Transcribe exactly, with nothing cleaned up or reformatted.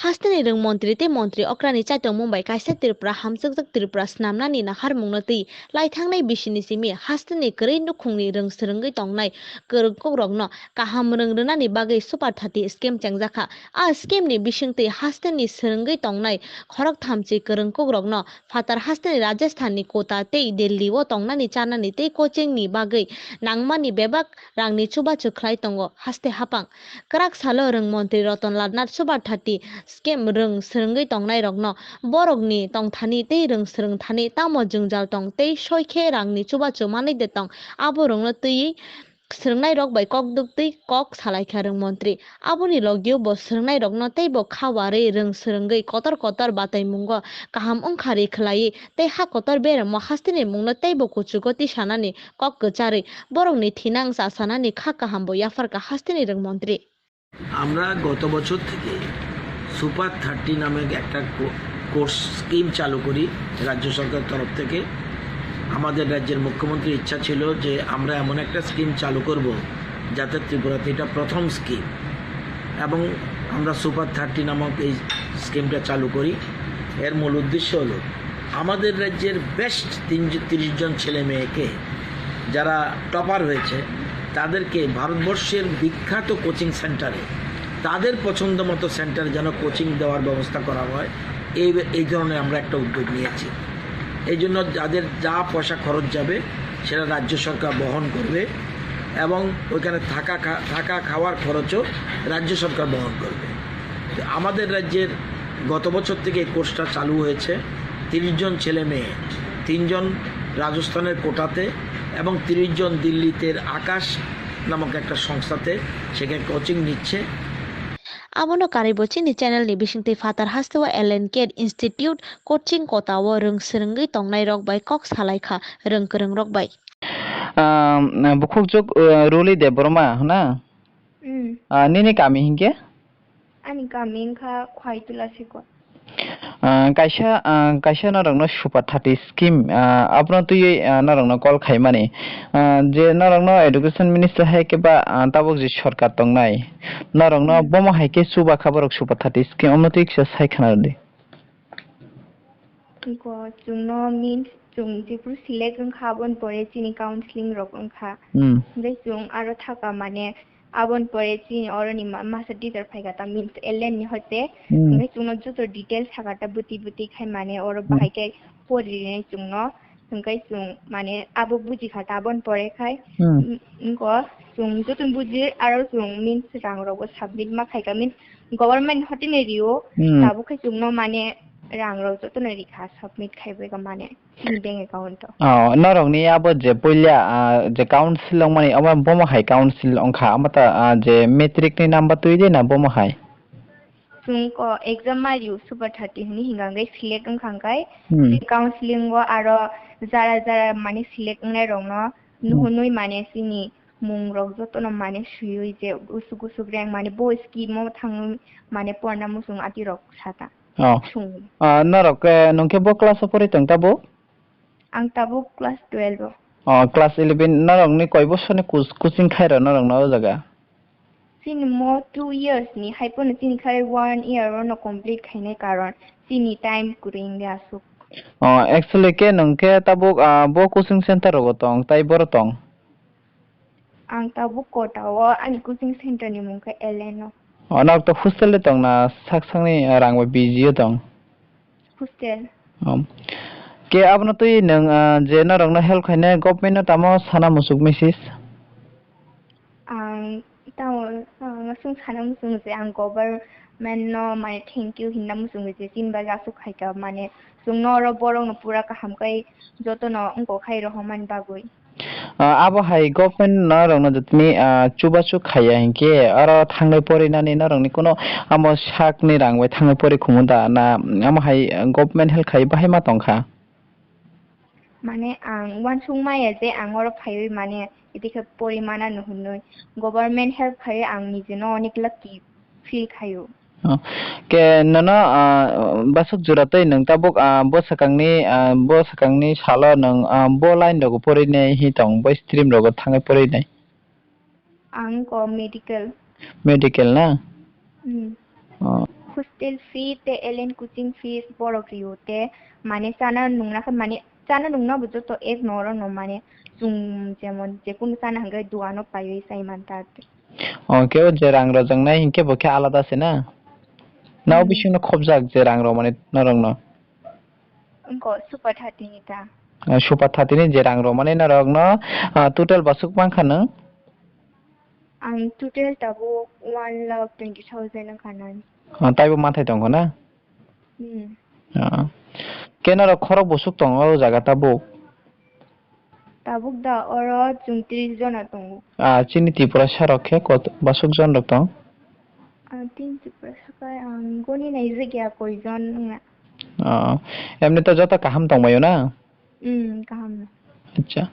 Hasteni rwng montri tei montri okrani chaitokmung bai kaisa Tripura hamchwkjak Tripura snamnani naharmungno twi laithangnai bisini simi hasteni kwrwi nukhungni rwng swrwngwi tongnai kwrwngkukrokno kaham rwng rwnani bagwi Super thirty scheme chengjakha. A scheme ni bisingtwi hasteni swrwngwi tongnai khoroktham chi kwrwngkukrokno phatar hasteni Rajasthan ni Kota tei Delhi o tongnani chanani tei coaching ni bagwi nangmani bebak rangni chubachu khlai tongo haste haphang. Kwrak salo rwng montri Ratan Lal Nath Super thirty scheme rwng swrwngwi tongnairokno borokni tongthani tei rwng swrwngthani tamo jwngjal tong tei soi khe rangni chubachu manwi de tong, abo rwngno twiwi swrwngnairok bai kok duk twi kok salaikha rwng montri. Aboni logio bo swrwngnairokno teibo kha warwi rwng swrwngwi kotor kotor bataimungo kaham wngkha ri khlaiwi tei ha kotor beremo hasteni mungno teibo kuchugo tisanani kok kwcharwi borokni thinang chasanani kha kahambo yapharkha hasteni rwng montri. আমরা গত বছর থেকে super thirty নামে একটা কো-, course scheme চালু করি রাজ্য সরকারের তরফ থেকে। আমাদের রাজ্যের মুখ্যমন্ত্রীর ইচ্ছা ছিল যে আমরা এমন একটা স্কিম চালু করব যাতে ত্রিপুরাতে এটা প্রথম স্কিম, এবং আমরা সুপার থার্টি নামক এই স্কিমটা চালু করি। এর মূল উদ্দেশ্য হলো আমাদের রাজ্যের বেস্ট তিন, তিরিশ জন ছেলে মেয়েকে, যারা টপার হয়েছে, তাদেরকে ভারতবর্ষের বিখ্যাত কোচিং সেন্টারে, তাদের পছন্দ মতো সেন্টারে যেন কোচিং দেওয়ার ব্যবস্থা করা হয়। এই, এই ধরনের আমরা একটা উদ্যোগ নিয়েছি। এই জন্য যাদের যা পয়সা খরচ যাবে, সেটা রাজ্য সরকার বহন করবে এবং ওইখানে থাকা খা-, থাকা খাওয়ার খরচও রাজ্য সরকার বহন করবে। তো আমাদের রাজ্যের গত বছর থেকে এই কোর্সটা চালু হয়েছে। তিরিশ জন ছেলে মেয়ে, তিনজন রাজস্থানের কোটাতে এবং তিরিশ জন দিল্লিতে আকাশ নামক একটা সংস্থাতে সেখানে কোচিং নিচ্ছে। Abono karwi bo chini channel ni bisingtwi phatar hasteo L N K Institute coaching kota o rwng swrwngwi tongnai rok bai kok salai kha rwng kwrwng rok bai. Ah, bukhukjwk, ah, Ruli Debbarma hwna? Mm. Ah, nini kami hinkhe? Ani kami wngkha Khwaitula Sikot. Ah, kaisa, ah, kaisa norokno Super thirty scheme, ah, abono twiwi, ah, norokno call khaimani. Ah, je norokno education minister hai khe ba, ah, tabuk je sorkar tongnai, norokno Hmm. bomo hai khe chuba kha borok Super thirty scheme, omo twi kisa sai khna rwdi. Go chwngno means chwng jephuru select wngkha, aboni pore chini counseling rok wngkha. Hmm. Hingke chwng aro thaka mane aboni pore chini oroni ma-, master teacher phaikha ta means L N ni hoite. Hmm. Hingke chwngno joto details sakha ta bwtwi bwtwi khai mane oro Hmm. bahai khe poririnai chwngno. Hingke chwng mane abo bujikha ta aboni pore khai. Hmm. Wngko chwng joto buji aro chwng means rang rogo submit ma khaikha means government hotini rio Hmm. tabuk khe chwngno mane rang rok jotono rikha submit khaibai mane chini bank account o. Oh, norokni abo je puila, ah, je council wngmani abo bomo hai council wngkha amo ta, ah, je matric ni number twi de na bomo hai? Chwng ko exam ma rw super thirty hwnwi hinga hwnkhe select wngkha hwnkhe Hmm. counseling o aro jara jara mane select wngnai rokno Hmm. nuhunwi mane chini mung rok jotono mane swiwi je gusuk gusuk reng mane bo scheme o thangwi mane porna muchung ati rok sata. Oh. Sung. Ah, norok, eh, nwng khe bo class o porwi tong tabuk? Ang tabuk class twelve o. Oh, class eleven, norokni koi bosorni kus-, coaching khairo norokno o jaga? Chini mo two years ni, hai pono chini khai one year o no complete khainai karon chini time kwrwi wngya aswk. Oh, actually khe nwng khe tabuk, ah, bo coaching center rogo tong, tai boro tong? Ang tabuk kota o ani coaching center ni mung khe L N o. O, norok to hostel de tong na sak sakni, ah, rang bai P G o tong? Hostel. Um. Ke abono twi nwng, ah, je norok no help khainai government no tamo sana musuk misis? Ang tamo, tamo sung sana musung je ang government no mane thank you hinna musung je chini bagwi aswk khaika mane chwng no oro borok no pura kaham kai joto no wngkok khai rohormani bagwi. Ah, abo hai government norokno jotoni, ah, chubachu khaiya hinkhe oro thangnai porinani norokni kuno amo sakni rang bai thangnai pori khumu da na amo hai government help khai bahai ma tongkha? Mane ang uansuk maya je ang oro phaiwi mane iti khe pori mana no hinwi government help khaiwi ang nijeno onek lucky feel khaio. Oh. Ke nono, ah, basuk jora tei nwng tabuk, ah, bwsakangni, ah, bwsakangni salo nwng, ah, bo line rogo porinai hi tong, bo stream rogo thangwi porinai? Ang ko medical. Medical na? Hmm. Oh. Hostel fee tei L N coaching fees borok rio tei mane chana nungna khe mane chana nungna bo joto ek no oro no mane chwng jemon jekunu chana hwnkhe duano paiwi chai manta. O khe o je rang rwjaknai hinkhe bo khe alada se na? Na o Hmm. bisingno khobjak je rang rwmani norokno? Wngkha super thirty ni ta. Ah, super thirty ni je rang rwmani norokno, ah, total bwswk mankha nwng? Ang total tabuk one lakh twenty thousand wngkha nani. Ah, taibo manthai tongkha na? Hmm. Ah. Khe norok khorok bwswk tongo o jaga tabuk? Tabuk da oro chwng tris jona tongo. Ah, chini Tripura sarok khe kot-, bwswk jon rok tong? Ah, tin Tripura saka ang goni naijak ya koi jon wngna. Ah, emni to joto kaham tongbaio na? Hmm, kaham. Acha.